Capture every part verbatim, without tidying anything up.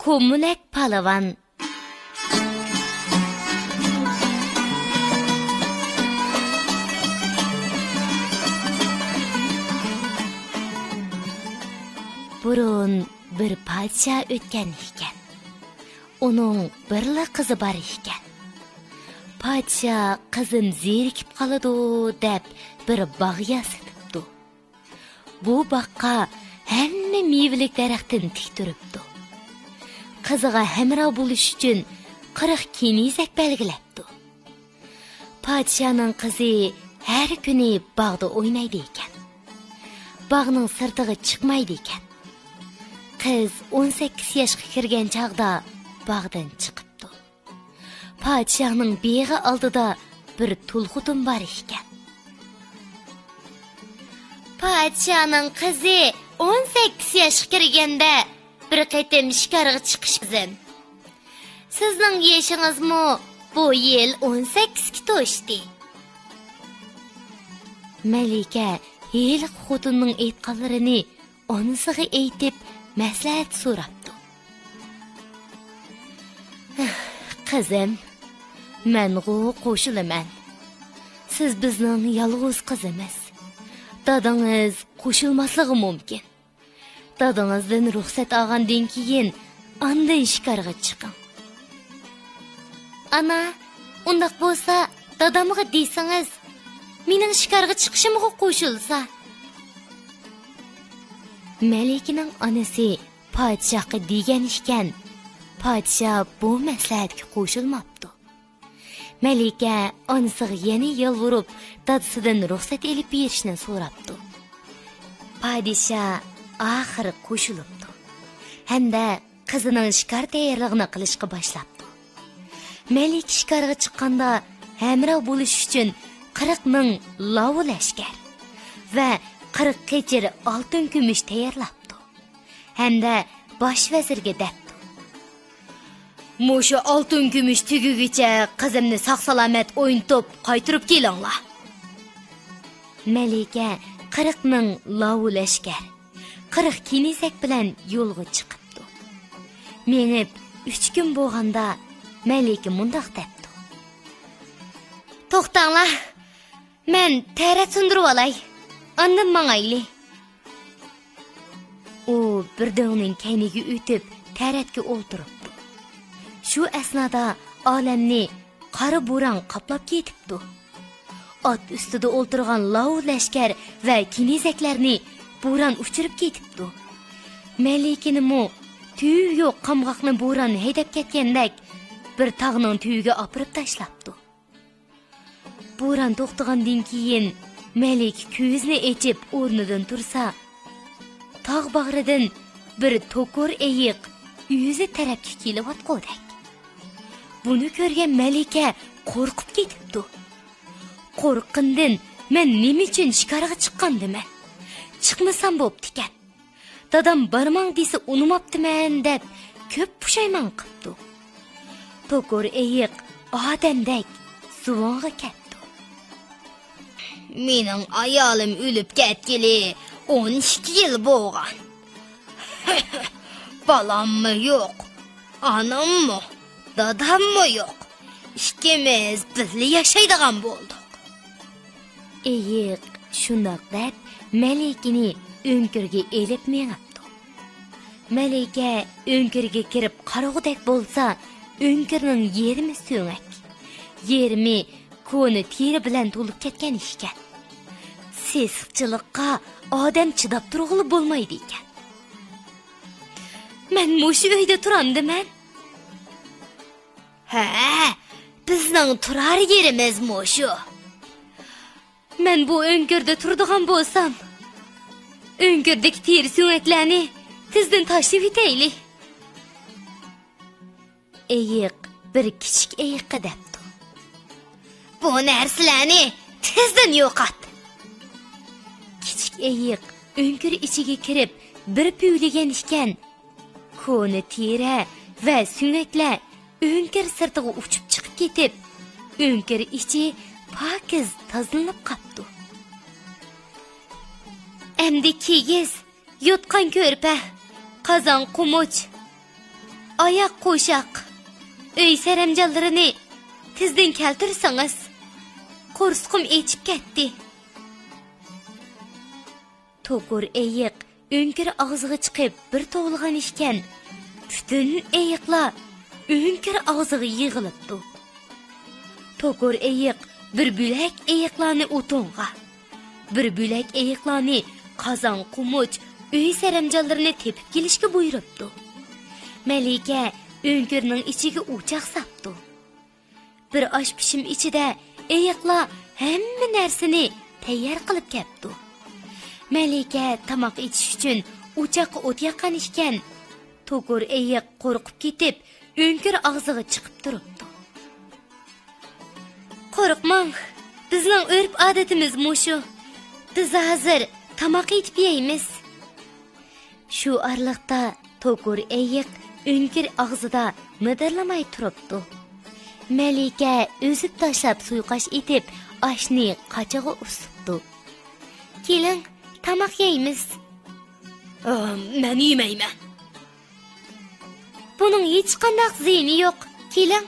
كومۇلەك پالۋان. بۇرۇن بىر پادىشاھ ئۆتكەن ئىكەن. ئۇنىڭ بىرلا قىزى بار ئىكەن. پادىشاھ قىزىم زېرىكىپ قالىدۇ دەپ بىر باغ ياسىتىپتۇ. بۇ باغقا ھەممە مېۋىلىك دەرەختىن تىكتۈرۈپتۇ. قىزىغا ھەمراھ بولۇش ئۈچۈن قىرىق كېنىزەك بەلگىلەپتۇ. پادىشاھنىڭ قىزى ھەر كۈنى باغدا ئوينايدىكەن. باغنىڭ سىرتىغا چىقمايدىكەن. قىز ئون سەككىز ياشقا كىرگەن چاغدا باغدىن چىقىپتۇ. پادىشاھنىڭ بېغى ئالدىدا بىر تۇل خوتۇن بار ئىكەن. پادىشاھنىڭ قىزى ئون سەككىز ياشقا كىرگەندە بىر قېتىم شىكارغا چىقىش لازىم. سىزنىڭ يېشىڭىزمۇ بۇ يىل ئون سەككىزگە توشتى. مەلىكە ھېلىقى خوتۇننىڭ ئېيتقانلىرىنى ئانىسىغا ئېيتىپ مەسلىھەت سوراپتۇ. قىزىم، مەنغۇ قوشۇلىمەن. سىز بىزنىڭ يالغۇز قىزىمىز. دادىڭىز قوشۇلماسلىقى مۇمكىن. دادىڭىزدىن رۇخسەت ئالغاندىن كېيىن، ئاندىن شىكارغا چىقىڭ. ئانا، ئۇنداق بولسا، دادامغا دېسىڭىز، مېنىڭ شىكارغا چىقىشىمغا قوشۇلسا. مەلىكىنىڭ ئانىسى پادىشاھقا دېگەن ئىكەن، پادىشاھ بۇ مەسلىھەتكە قوشۇلماپتۇ. مەلىكە ئانىسىغا يەنە يالۋۇرۇپ، دادىسىدىن رۇخسەت ئېلىپ بېرىشنى سوراپتۇ. پادىشاھ ئاخىرى قوشۇلۇپتۇ ھەمدە قىزىنىڭ شىكار تەييارلىقىنى قىلىشقا باشلاپتۇ. مەلىكە شىكارغا چىققاندا ھەمراھ بولۇش ئۈچۈن قىرىق مىڭ لاۋۇ لەشكەر ۋە قىرىق قېچىر ئالتۇن كۈمۈش تەييارلاپتۇ ھەمدە باش ۋەزىرگە دەپتۇ: مۇشۇ ئالتۇن كۈمۈش تۈگىگىچە قىزىمنى ساق-سالامەت ئوينىتىپ قايتۇرۇپ كېلىڭلار. مەلىكە قىرىق مىڭ لاۋۇ لەشكەر، قىرىق كېنىزەك بىلەن يولغا چىقىپتۇ. مېڭىپ ئۈچ كۈن بولغاندا، مەلىكە مۇنداق دەپتۇ: توختاڭلار، مەن تەرەت سۇندۇرۇۋالاي، ئاندىن ماڭايلى. ئۇ بىر دۆڭنىڭ كەينىگە ئۆتۈپ، تەرەتكە ئولتۇرۇپتۇ. شۇ ئەسنادا ئالەمنى قارا بوران قاپلاپ كېتىپتۇ. ئات ئۈستىدە ئولتۇرغان لاۋۇ لەشكەر ۋە كېنىزەكلەرنى بوران ئۇچۇرۇپ كېتىپتۇ. مەلىكىنىمۇ تۈۋى يوق قامغاقنى بوران ھەيدەپ كەتكەندەك بىر تاغنىڭ تۈۋىگە ئاپىرىپ تاشلاپتۇ. بوران توختىغاندىن كېيىن، مەلىكە كۆزىنى ئېچىپ ئورنىدىن تۇرسا، تاغ باغرىدىن بىر توكۇر ئېيىق ئۆزى تەرەپكە كېلىۋاتقۇدەك. بۇنى كۆرگەن مەلىكە قورقۇپ كېتىپتۇ. قورققىنىدىن مەن نېمە ئۈچۈن شىكارغا چىققاندىمەن؟ چىقمىسام بوپتىكەن. دادام بارماڭ دېسە ئۇنىماپتىمەن دەپ كۆپ پۇشايمان قىپتۇ. توكۇر ئېيىق ئادەمدەك زۇۋانغا كەپتۇ. مېنىڭ ئايالىم ئۆلۈپ كەتكىلى ئون ئىككى يىل بولغان. بالاممۇ يوق، ئاناممۇ، داداممۇ يوق. ئىككىمىز بىللە ياشايدىغان بولدۇق. ئېيىق شۇنداق دەپ، مەلىكىنى ئۆڭكۈرگە ئېلىپ مېڭىپتۇ. مەلىكە ئۆڭكۈرگە كىرىپ قارىغۇدەك بولسا، ئۆڭكۈرنىڭ يېرىمى سۆڭەك، يېرىمى كونا تېرە بىلەن تولۇپ كەتكەن ئىكەن. سېسىقچىلىققا ئادەم چىداپ تۇرغىلى بولمايدىكەن. مەن مۇشۇ ئۆيدە تۇرامدىمەن؟ ھە، بىزنىڭ تۇرار يېرىمىز مۇشۇ. مەن بۇ ئۆڭكۈردە تۇرىدىغان بولسام، ئۆڭكۈردىكى تېرە سۆڭەكلەرنى تېزدىن تاشلىۋېتەيلى. ئېيىق بىر كىچىك ئېيىققا دەپتۇ: بۇ نەرسىلەرنى تېزدىن يوقات. كىچىك ئېيىق ئۆڭكۈر ئىچىگە كىرىپ بىر پۈۋلىگەن ئىكەن، كونا تېرە ۋە سۆڭەكلەر ئۆڭكۈر سىرتىغا ئۇچۇپ چىقىپ كېتىپ، ئۆڭكۈر ئىچى پاكىز تازىلىنىپ قاپتۇ. ئەمدى كىگىز، يوتقان-كۆرپە، قازان-قومۇچ، ئاياق قوشاق، ئۆي سەرەمجانلىرىنى تېزدىن كەلتۈرسىڭىز. قورسىقىم ئېچىپ كەتتى. توكۇر ئېيىق ئۆڭكۈر ئاغزىغا چىقىپ بىر توۋلىغان ئىكەن، پۈتۈن ئېيىقلار ئۆڭكۈر ئاغزىغا يىغىلىپتۇ. توكۇر ئېيىق بىر بۆلەك ئېيىقلارنى ئوتۇنغا، بىر بۆلەك ئېيىقلارنى قازان-قومۇچ، ئۆي سەرەمجانلىرىنى تېپىپ كېلىشكە بۇيرۇپتۇ. مەلىكە ئۆڭكۈرنىڭ ئىچىگە ئوچاق ساپتۇ. بىر ئاش پىشىم ئىچىدە ئېيىقلار ھەممە نەرسىنى تەييار قىلىپ كەپتۇ. مەلىكە تاماق ئېتىش ئۈچۈن ئوچاققا ئوت ياققان ئىكەن، توكۇر ئېيىق قورقۇپ كېتىپ، ئۆڭكۈر ئاغزىغا چىقىپ تۇرۇپتۇ. قورقماڭ، بىزنىڭ ئۆرپ-ئادىتىمىز مۇشۇ. بىز ھازىر تاماق ئېتىپ يەيمىز. شۇ ئارىلىقتا توكۇر ئېيىق ئۆڭكۈر ئاغزىدا مىدىرلىماي تۇرۇپتۇ. مەلىكە ئۈزۈپ تاشلاپ سۇيقاش ئېتىپ، ئاشنى قاچىغا ئۇسۇپتۇ. كېلىڭ، تاماق يەيمىز. ئا، مەن يېمەيمەن. بۇنىڭ ھېچقانداق زىيىنى يوق. كېلىڭ.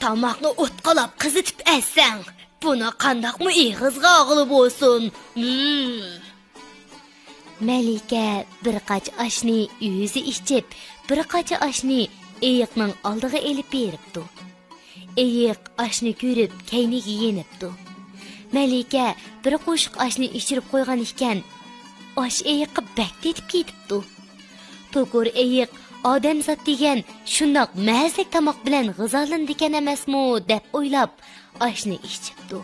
تاماقنى ئوتقالاپ قىزىتىپ ئەتسەڭ، بۇنى قانداقمۇ ئېغىزغا ئالغىلى بولسۇن؟ مم. مەلىكە بىر قاچا ئاشنى ئۆزى ئىچىپ، بىر قاچا ئاشنى ئېيىقنىڭ ئالدىغا ئېلىپ بېرىپتۇ. ئېيىق ئاشنى كۆرۈپ كەينىگە يېنىپتۇ. مەلىكە بىر قوشۇق ئاشنى ئىچۈرۈپ قويغان ئىكەن، ئاش ئېيىققا بەك تېتىپ كېتىپتۇ. توكۇر ئېيىق ئادەمزات دېگەن شۇنداق مەززىلىك تاماق بىلەن غىزالىنىدىكەن ئەمەسمۇ دەپ ئويلاپ، ئاشنى ئىچىپتۇ.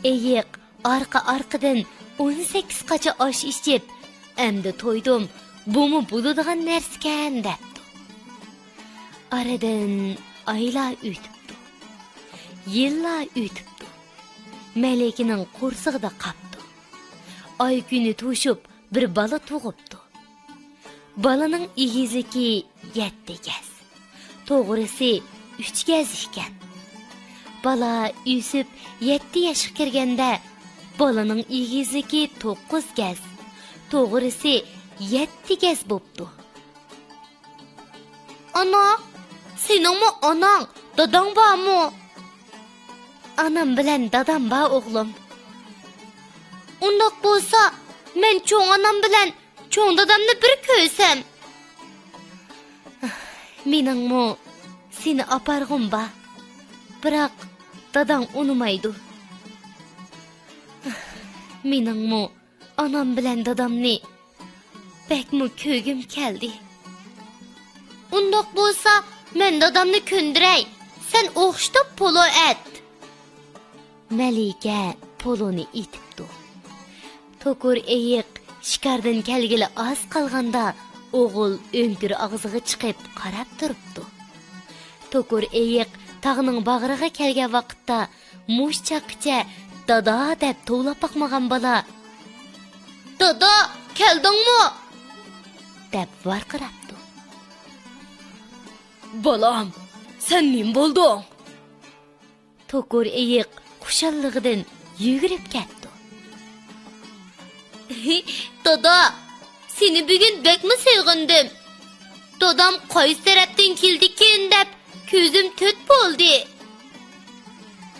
ئېيىق ئارقا-ئارقىدىن ئون سەككىز قاچا ئاش ئىچىپ، ئەمدى تويدۇم، بۇمۇ بولىدىغان نەرسىكەن دەپتۇ. ئارىدىن ئايلار ئۆتۈپتۇ. يىللار ئۆتۈپتۇ. مەلىكىنىڭ قورسىقىدا قاپتۇ. ئاي كۈنى توشۇپ، بىر بالا تۇغۇپتۇ. بالىنىڭ ئېگىزلىكى يەتتە گەز، توغرىسى ئۈچ گەز ئىكەن. بالا ئۆسۈپ يەتتە ياشقا كىرگەندە، بالىنىڭ ئېگىزلىكى توققۇز گەز، توغرىسى يەتتە گەز بوپتۇ. ئانا، سېنىڭمۇ ئاناڭ، داداڭ بارمۇ؟ ئانام بىلەن دادام بار، ئوغلۇم. ئۇنداق بولسا، مەن چوڭ ئانام بىلەن چوڭ دادامنى بىر كۆرسەم. مېنىڭمۇ سېنى ئاپارغۇم بار، بىراق داداڭ ئۇنىمايدۇ. مېنىڭمۇ ئانام بىلەن دادامنى بەكمۇ كۆرگۈم كەلدى. ئۇنداق بولسا، مەن دادامنى كۆندۈرەي، سەن ئوخشىتىپ پولۇ ئەت. مەلىكە پولۇنى ئېتىپتۇ. توكۇر ئېيىق شىكاردىن كەلگىلى ئاز قالغاندا، ئوغۇل ئۆڭكۈر ئاغزىغا چىقىپ قاراپ تۇرۇپتۇ. توكۇر ئېيىق تاغنىڭ باغرىغا كەلگەن ۋاقىتتا، مۇشۇ چاغقىچە دادا دەپ توۋلاپ باقمىغان بالا، دادا، كەلدىڭمۇ؟ دەپ ۋارقىراپتۇ. بالام، سەن نېمە بولدۇڭ؟ توكۇر ئېيىق خۇشاللىقىدىن يۈگۈرۈپ كەتتى. دادا، سېنى بۈگۈن بەكمۇ سېغىندىم. دادام قايسى تەرەپتىن كېلىدىكىن دەپ كۆزۈم تۆت بولدى.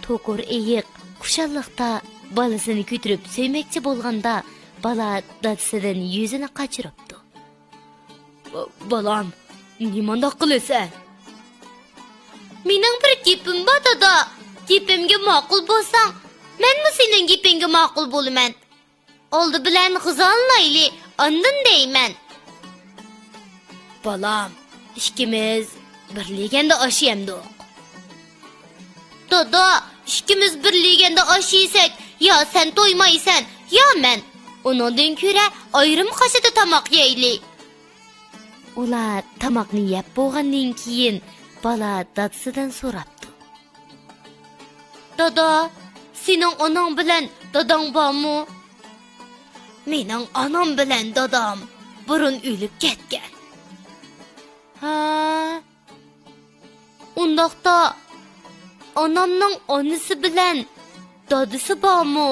توكۇر ئېيىق خۇشاللىقتا بالىسىنى كۆتۈرۈپ سۆيمەكچى بولغاندا، بالا دادىسىدىن يۈزىنى قاچۇرۇپتۇ. با-، بالام، نېمانداق قىلىسەن؟ مېنىڭ بىر گېپىم بار، دادا. گېپىمگە ماقۇل بولساڭ، مەنمۇ سېنىڭ گېپىڭگە ماقۇل بولىمەن. ئالدى بىلەن غىزالىنايلى، ئاندىن دەيمەن. بالام، ئىككىمىز بىر لېگەندە ئاش يەمدۇق. دادا، ئىككىمىز بىر لېگەندە ئاش يېسەك، يا سەن تويمايسەن، يا مەن. ئۇنىڭدىن كۆرە ئايرىم قاشىدا تاماق يەيلى. ئۇلار تاماقنى يەپ بولغاندىن كېيىن، بالا دادىسىدىن سوراپتۇ. دادا، سېنىڭ ئاناڭ بىلەن داداڭ بارمۇ؟ مېنىڭ ئانام بىلەن دادام بۇرۇن ئۆلۈپ كەتكەن. ھە؟ ئۇنداقتا، ئانامنىڭ ئانىسى بىلەن دادىسى بارمۇ؟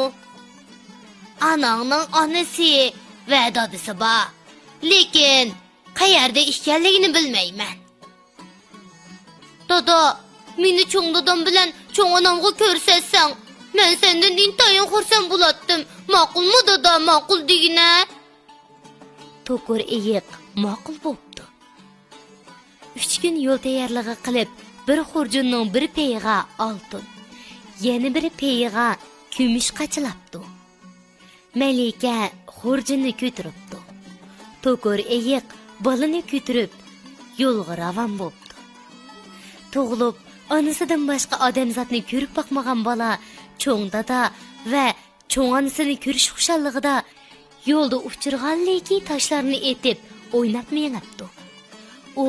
ئاناڭنىڭ ئانىسى ۋە دادىسى بار. لېكىن قەيەردە ئىكەنلىكىنى بىلمەيمەن. دادا، مېنى چوڭ دادام بىلەن چوڭ ئانامغا كۆرسەتسەڭ، مەن سەندىن ئىنتايىن خۇرسەن بولاتتىم. ماقۇلمۇ دادا، ماقۇل دېگىنە؟ توكۇر ئېيىق ماقۇل بوپتۇ. ئۈچ كۈن يول تەييارلىقى قىلىپ، بىر خۇرجۇننىڭ بىر پېيىغا ئالتۇن، يەنە بىر پېيىغا كۈمۈش قاچىلاپتۇ. مەلىكە خۇرجۇننى كۆتۈرۈپتۇ. توكۇر ئېيىق بالىنى كۆتۈرۈپ، يولغا راۋان بوپتۇ. تۇغۇلۇپ، ئانىسىدىن باشقا ئادەمزاتنى كۆرۈپ باقمىغان بالا چوڭ دادا ۋە چوڭ ئانىسىنى كۆرۈش خۇشاللىقىدا يولدا ئۇچرىغانلىكى تاشلارنى ئېتىپ، ئويناپ مېڭىپتۇ. ئۇ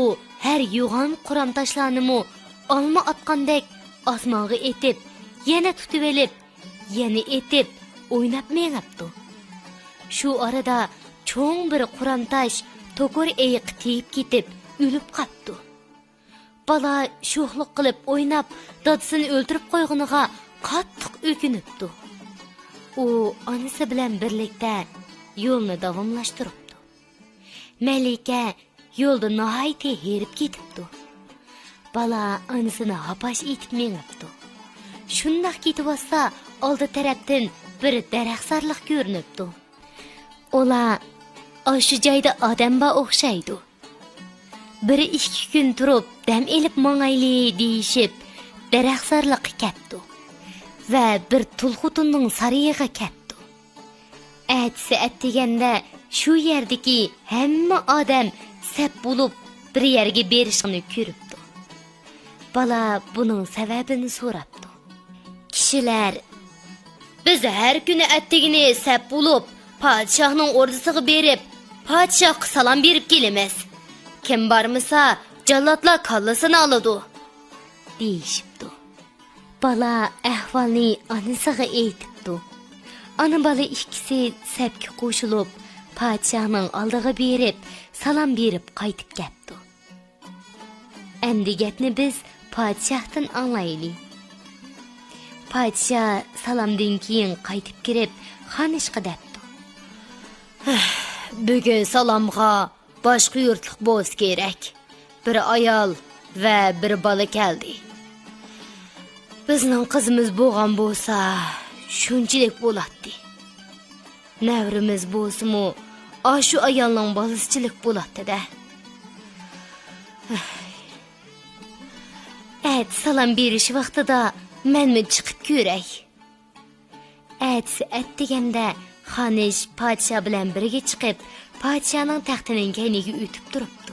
ھەر يوغان قۇرام تاشلارنىمۇ ئالما ئاتقاندەك ئاسمانغا ئېتىپ، يەنە تۇتۇۋېلىپ، يەنە ئېتىپ، ئويناپ مېڭىپتۇ. شۇ ئارىدا چوڭ بىر قۇرام تاش توكۇر ئېيىققا تېگىپ كېتىپ، ئۆلۈپ قاپتۇ. بالا شوخلۇق قىلىپ ئويناپ، دادىسىنى ئۆلتۈرۈپ قويغىنىغا قاتتىق ئۆكۈنۈپتۇ. ئۇ ئانىسى بىلەن بىرلىكتە يولنى داۋاملاشتۇرۇپتۇ. مەلىكە يولدا ناھايىتى ھېرىپ كېتىپتۇ. بالا ئانىسىنى ھاپاش ئېتىپ مېڭىپتۇ. شۇنداق كېتىۋاتسا، ئالدى تەرەپتىن بىر دەرەخزارلىق كۆرۈنۈپتۇ. ئۇلار، «ئاشۇ جايدا ئادەم بار ئوخشايدۇ. بىر ئىككى كۈن تۇرۇپ دەم ئېلىپ ماڭايلى» دېيىشىپ، دەرەخزارلىققا كەپتۇ ۋە بىر تۇل خوتۇننىڭ سارىيىغا كەپتۇ. ئەتىسى ئەتىگەندە شۇ يەردىكى ھەممە ئادەم سەپ بولۇپ بىر يەرگە بېرىشىنى كۆرۈپتۇ. بالا بۇنىڭ سەۋەبىنى سوراپتۇ. كىشىلەر، «بىز ھەر كۈنى ئەتىگىنى سەپ بولۇپ، پادىشاھنىڭ ئوردىسىغا بېرىپ، پادىشاھقا سالام بېرىپ كېلىمىز. كىم بارمىسا، جاللاتلار كاللىسىنى ئالىدۇ» دېيىشىپتۇ. بالا ئەھۋالنى ئانىسىغا ئېيتىپتۇ. ئانا-بالا ئىككىسى سەپكە قوشۇلۇپ، پادىشاھنىڭ ئالدىغا بېرىپ، سالام بېرىپ قايتىپ كەپتۇ. ئەمدى گەپنى بىز پادىشاھتىن ئاڭلايلى. پادىشاھ سالامدىن كېيىن قايتىپ كىرىپ، خانىشقا دەپتۇ: «بۈگۈن سالامغا باشقا يۇرتلۇق بولسا كېرەك. بىر ئايال ۋە بىر بالا كەلدى. بىزنىڭ قىزىمىز بولغان بولسا، شۇنچىلىك بولاتتى. نەۋرىمىز بولسىمۇ، ئاشۇ ئايالنىڭ بالىسىچىلىك بولاتتى-دە. ئەتە سالام بېرىش ۋاقتىدا مەنمۇ چىقىپ كۆرەي.» ئەتىسى ئەتىگەندە خانىش پادىشاھ بىلەن بىرگە چىقىپ، پادىشاھنىڭ تەختىنىڭ كەينىگە ئۆتۈپ تۇرۇپتۇ.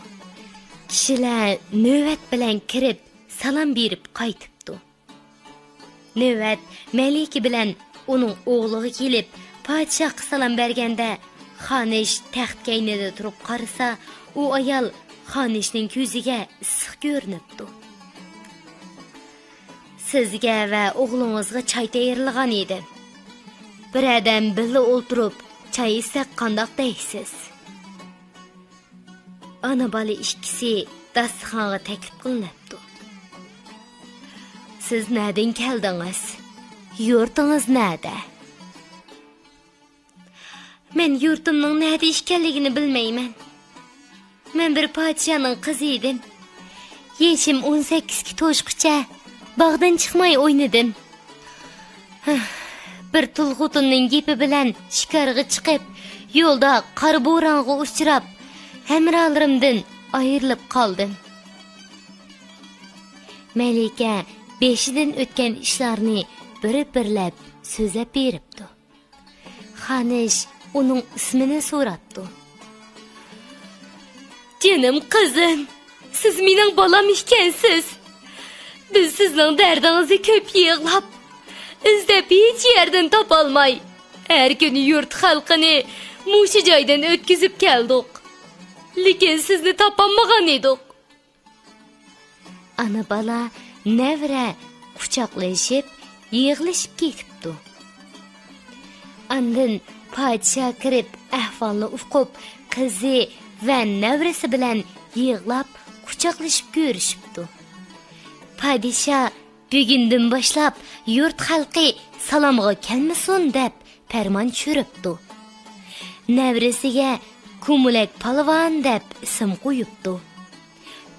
كىشىلەر نۆۋەت بىلەن كىرىپ، سالام بېرىپ قايتىپتۇ. نۆۋەت مەلىكە بىلەن ئۇنىڭ ئوغلىغا كېلىپ، پادىشاھقا سالام بەرگەندە، خانىش تەخت كەينىدە تۇرۇپ قارىسا، ئۇ ئايال خانىشنىڭ كۆزىگە ئىسسىق كۆرۈنۈپتۇ. «سىزگە ۋە ئوغلىڭىزغا چاي تەييارلىغان ئىدىم. بىر ئادەم بىللە ئولتۇرۇپ چاي ئىچسەك قانداق دەيسىز؟» ئانا-بالا ئىككىسى داستىخانغا تەكلىپ قىلىنىپتۇ. «سىز نەدىن كەلدىڭىز؟ يۇرتىڭىز نەدە؟» «مەن يۇرتۇمنىڭ نەدە ئىكەنلىكىنى بىلمەيمەن. مەن بىر پادىشاھنىڭ قىزى ئىدىم. يېشىم ئون سەككىزگە توشقۇچە باغدىن چىقماي ئوينىدىم. بىر تۇل خوتۇننىڭ گېپى بىلەن شىكارغا چىقىپ، يولدا قارا بورانغا ئۇچراپ، ھەمراھلىرىمدىن ئايرىلىپ قالدىم.» مەلىكە بېشىدىن ئۆتكەن ئىشلارنى بىر-بىرلەپ سۆزلەپ بېرىپتۇ. خانىش ئۇنىڭ ئىسمىنى سوراپتۇ. «جېنىم قىزىم، سىز مېنىڭ بالام ئىكەنسىز. بىز سىزنىڭ دەردىڭىزنى كۆپ يىغلاپ، ئىزدەپ ھېچ يەردىن تاپالماي، ھەر كۈنى يۇرت خەلقىنى مۇشۇ جايدىن ئۆتكۈزۈپ كەلدۇق. لېكىن سىزنى تاپالمىغان ئىدۇق.» ئانا-بالا نەۋرە قۇچاقلىشىپ، يىغلىشىپ كېتىپتۇ. ئاندىن پادىشاھ كىرىپ، ئەھۋالنى ئۇقۇپ، قىزى ۋە نەۋرىسى بىلەن يىغلاپ، قۇچاقلىشىپ كۆرۈشۈپتۇ. پادىشاھ بۈگۈندىن باشلاپ يۇرت خەلقى سالامغا كەلمىسۇن دەپ پەرمان چۈشۈرۈپتۇ. نەۋرىسىگە كومۇلەك پالۋان دەپ ئىسىم قويۇپتۇ.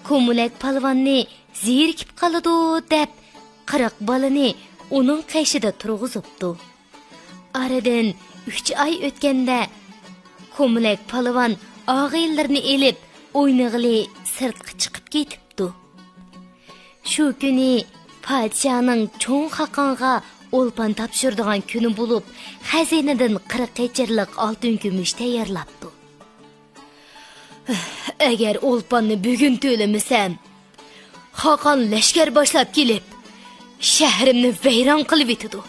كومۇلەك پالۋاننى زېرىكىپ قالىدۇ دەپ، قىرىق بالىنى ئۇنىڭ قېشىدا تۇرغۇزۇپتۇ. ئارىدىن ئۈچ ئاي ئۆتكەندە، كومۇلەك پالۋان ئاغىنىلىرىنى ئېلىپ ئوينىغىلى سىرتقا چىقىپ كېتىپتۇ. شۇ كۈنى پادىشاھنىڭ چوڭ خاقانغا ئولپان تاپشۇرىدىغان كۈنى بولۇپ، خەزىنىدىن قىرىق قېچىرلىق ئالتۇن كۈمۈش تەييارلاپتۇ. ئەگەر ئولپاننى بۈگۈن تۆلىمىسەم، خاقان لەشكەر باشلاپ كېلىپ، شەھىرىمنى ۋەيران قىلىۋېتىدۇ.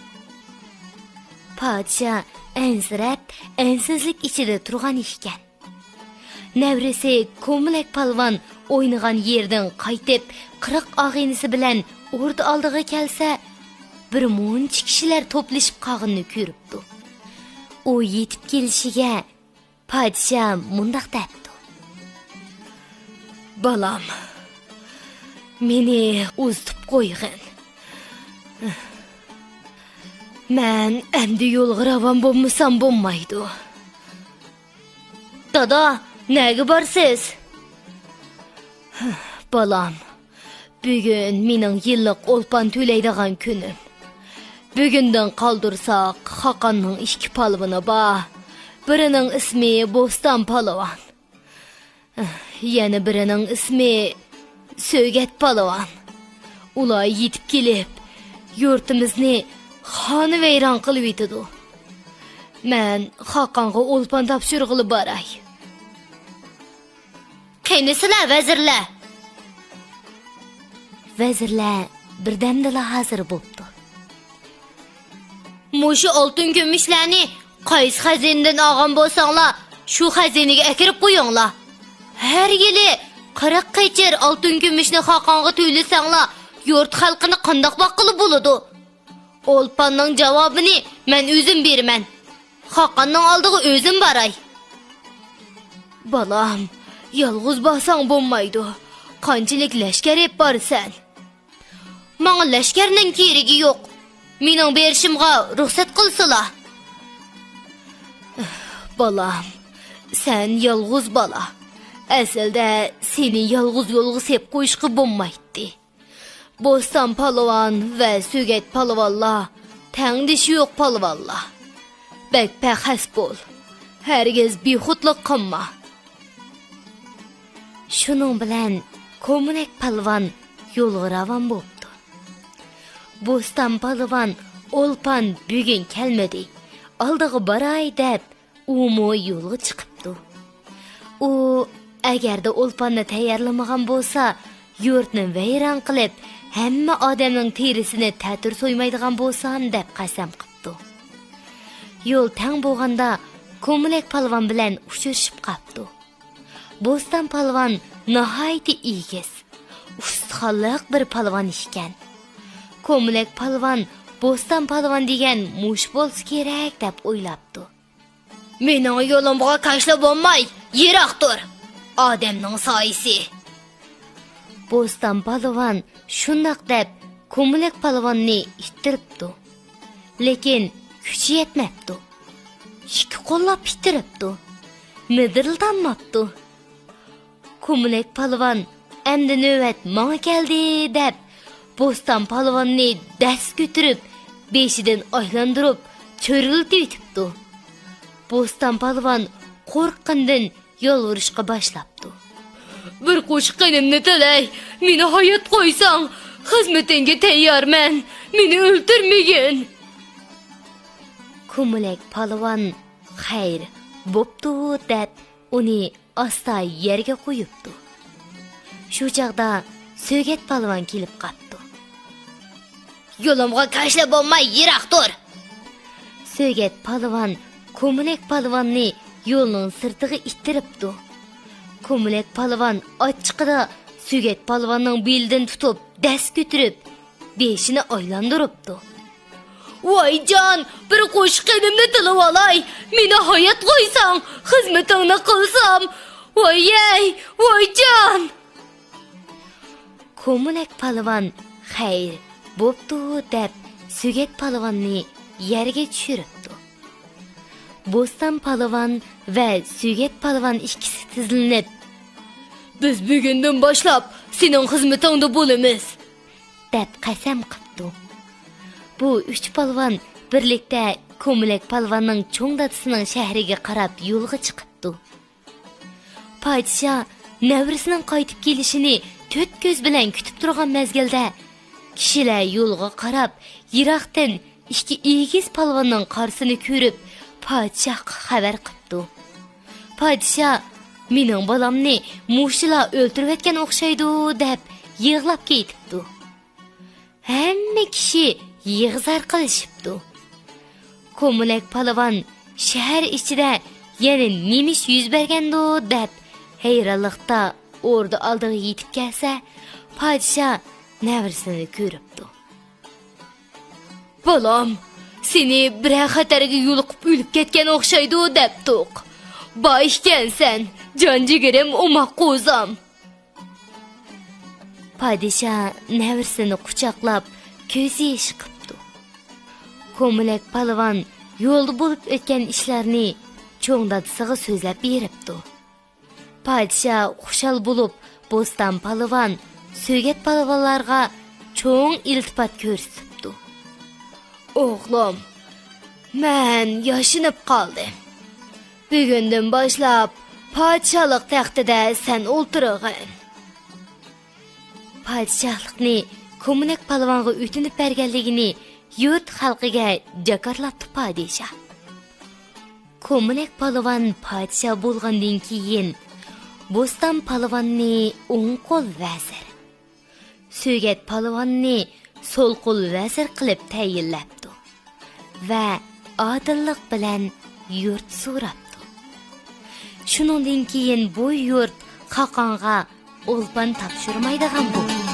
پادىشاھ ئەنسىرەپ، ئەنسىزلىك ئىچىدە تۇرغان ئىكەن. نەۋرىسى كومۇلەك پالۋان ئوينىغان يېرىدىن قايتىپ، قىرىق ئاغىنىسى بىلەن ئوردا ئالدىغا كەلسە، بىر مۇنچە كىشىلەر توپلىشىپ قالغىنىنى كۆرۈپتۇ. ئۇ يېتىپ كېلىشىگە، پادىشاھ مۇنداق دەپتۇ: «بالام، مېنى ئۇزىتىپ قويغىن. مەن ئەمدى يولغا راۋان بولمىسام بولمايدۇ.» «دادا، نەگە بارسىز؟» «بالام، بۈگۈن مېنىڭ يىللىق ئولپان تۆلەيدىغان كۈنۈم. بۈگۈندىن قالدۇرساق، خاقاننىڭ ئىككى پالۋىنى بار. بىرىنىڭ ئىسمى بوستان پالۋان، يەنە بىرىنىڭ ئىسمى سۆگەت پالۋان. ئۇلار يېتىپ كېلىپ، يۇرتىمىزنى خانىۋەيران قىلىۋېتىدۇ. مەن خاقانغا ئولپان تاپشۇرغىلى باراي.» «قېنى سىلەر، ۋەزىرلەر؟» ۋەزىرلەر بىردەمدىلا ھازىر بوپتۇ. «مۇشۇ ئالتۇن كۈمۈشلەرنى قايسى خەزىنىدىن ئالغان بولساڭلار، شۇ خەزىنىگە ئەكىرىپ قويۇڭلار. ھەر يىلى قىرىق قېچىر ئالتۇن كۈمۈشنى خاقانغا تۆلىسەڭلار، يۇرت خەلقىنى قانداق باققىلى بولىدۇ؟ ئولپاننىڭ جاۋابىنى مەن ئۆزۈم بېرىمەن. خاقاننىڭ ئالدىغا ئۆزۈم باراي.» «بالام، يالغۇز بارساڭ بولمايدۇ. قانچىلىك لەشكەر ئېلىپ بارىسەن؟» «ماڭا لەشكەرنىڭ كېرىكى يوق. مېنىڭ بېرىشىمغا رۇخسەت قىلسىلا.» «بالام، سەن يالغۇز بالا. ئەسلىدە سېنى يالغۇز يولغا سېلىپ قويۇشقا بولمايتتى. بوستان پالۋان ۋە سۆگەت پالۋانلار تەڭدىشى يوق پالۋانلار. بەك پەخەس بول. ھەرگىز بىخۇدلۇق قىلما.» شۇنىڭ بىلەن كومۇلەك پالۋان يولغا راۋان بوپتۇ. بوستان پالۋان ئولپان بۈگۈن كەلمىدى، ئالدىغا باراي دەپ، ئۇمۇ يولغا چىقىپتۇ. ئۇ، ئەگەردە ئولپاننى تەييارلىمىغان بولسا، يۇرتنى ۋەيران قىلىپ، ھەممە ئادەمنىڭ تېرىسىنى تەتۈر سويمايدىغان بولسام دەپ قەسەم قىپتۇ. يول تەڭ بولغاندا، كومۇلەك پالۋان بىلەن ئۇچرىشىپ قاپتۇ. بوستان پالۋان ناھايىتى ئېگىز، ئۇستىخانلىق بىر پالۋان ئىكەن. كومۇلەك پالۋان بوستان پالۋان دېگەن مۇشۇ بولسا كېرەك دەپ ئويلاپتۇ. «مېنىڭ يولۇمغا كاشىلا بولماي، يىراق تۇر، ئادەمنىڭ سايىسى.» بوستان پالۋان شۇنداق دەپ، كومۇلەك پالۋاننى ئىتتىرىپتۇ. لېكىن كۈچى يەتمەپتۇ. ئىككى قوللاپ ئىتتىرىپتۇ. مىدىرلىتالماپتۇ. كومۇلەك پالۋان، «ئەمدى نۆۋەت ماڭا كەلدى» دەپ، بوستان پالۋاننى دەس كۆتۈرۈپ، بېشىدىن ئايلاندۇرۇپ، چۆرۈلدىۋېتىپتۇ. بوستان پالۋان قورققىنىدىن يالۋۇرۇشقا باشلاپتۇ. «بىر قوشۇق قېنىمنى تىلەي، مېنى ھايات قويساڭ، خىزمىتىڭگە تەييارمەن، مېنى ئۆلتۈرمىگىن.» كومۇلەك پالۋان، «خەير، بوپتۇ» دەپ، ئۇنى ئاستا يەرگە قويۇپتۇ. شۇ چاغدا سۆگەت پالۋان كېلىپ قاپتۇ. «يولۇمغا كاشىلا بولماي، يىراق تۇر!» سۆگەت پالۋان كومۇلەك پالۋاننى يولنىڭ سىرتىغا ئىتتىرىپتۇ. كومۇلەك پالۋان ئاچچىقىدا سۆگەت پالۋاننىڭ بېلىدىن تۇتۇپ، دەس كۆتۈرۈپ، بېشىنى ئايلاندۇرۇپتۇ. «ۋايجان، بىر قوشۇق قېنىمنى تىلىۋالاي، مېنى ھايات قويساڭ، خىزمىتىڭنى قىلسام، ۋايەي، ۋايجان!» كومۇلەك پالۋان «خەير، بوپتۇ» دەپ، سۆگەت پالۋاننى يەرگە چۈشۈرۈپتۇ. بوستان پالۋان ۋە سۆگەت پالۋان ئىككىسى تىزلىنىپ، بىز بۈگۈندىن باشلاپ سېنىڭ خىزمىتىڭدە بولىمىز، دەپ قەسەم قىپتۇ. بۇ ئۈچ پالۋان بىرلىكتە كومۇلەك پالۋاننىڭ چوڭ دادىسىنىڭ شەھىرىگە قاراپ يولغا چىقىپتۇ. پادىشاھ نەۋرىسىنىڭ قايتىپ كېلىشىنى تۆت كۆز بىلەن كۈتۈپ تۇرغان مەزگىلدە، كىشىلەر يولغا قاراپ يىراقتىن ئىككى ئېگىز پالۋاننىڭ قارىسىنى كۆرۈپ، پادىشاھقا خەۋەر قىپتۇ. پادىشاھ، مېنىڭ بالامنى مۇشۇلار ئۆلتۈرۈۋەتكەن ئوخشايدۇ، دەپ يىغلاپ كېتىپتۇ. ھەممە كىشى يىغا-زار قىلىشىپتۇ. كومۇلەك پالۋان شەھەر ئىچىدە يەنە نېمە ئىش يۈز بەرگەندۇ، دەپ ھەيرانلىقتا ئوردا ئالدىغا يېتىپ كەلسە، پادىشاھ نەۋرىسىنى كۆرۈپتۇ. بالام، سېنى بىرەر خەتەرگە يولۇقۇپ ئۆلۈپ كەتكەن ئوخشايدۇ دەپتۇق. بار ئىكەنسەن، جان جىگىرىم، ئوماق قوزام. پادىشاھ نەۋرىسىنى قۇچاقلاپ، كۆز يېشى قىپتۇ. كومۇلەك پالۋان يولدا بولۇپ ئۆتكەن ئىشلارنى چوڭ دادىسىغا سۆزلەپ بېرىپتۇ. پادىشاھ خۇشال بولۇپ، بوستان پالۋان، سۆگەت پالۋانلارغا چوڭ ئىلتىپات كۆرسىتىپتۇ. ئوغلۇم، مەن ياشىنىپ قالدىم. بۈگۈندىن باشلاپ پادىشاھلىق تەختىدە سەن ئولتۇرغىن. پادىشاھلىقنى كومۇلەك پالۋانغا ئۆتۈنۈپ بەرگەنلىكىنى يۇرت خەلقىگە جاكارلاپتۇ پادىشاھ. كومۇلەك پالۋان پادىشاھ بولغاندىن كېيىن، بوستان پالۋاننى ئوڭ قول ۋەزىر، سۆگەت پالۋاننى سول قول ۋەزىر قىلىپ تەيىنلەپتۇ ۋە ئادىللىق بىلەن يۇرت سوراپتۇ. شۇنىڭدىن كېيىن بۇ يۇرت قاقاڭغا ئولپان تاپشۇرمايدىغان بولدى.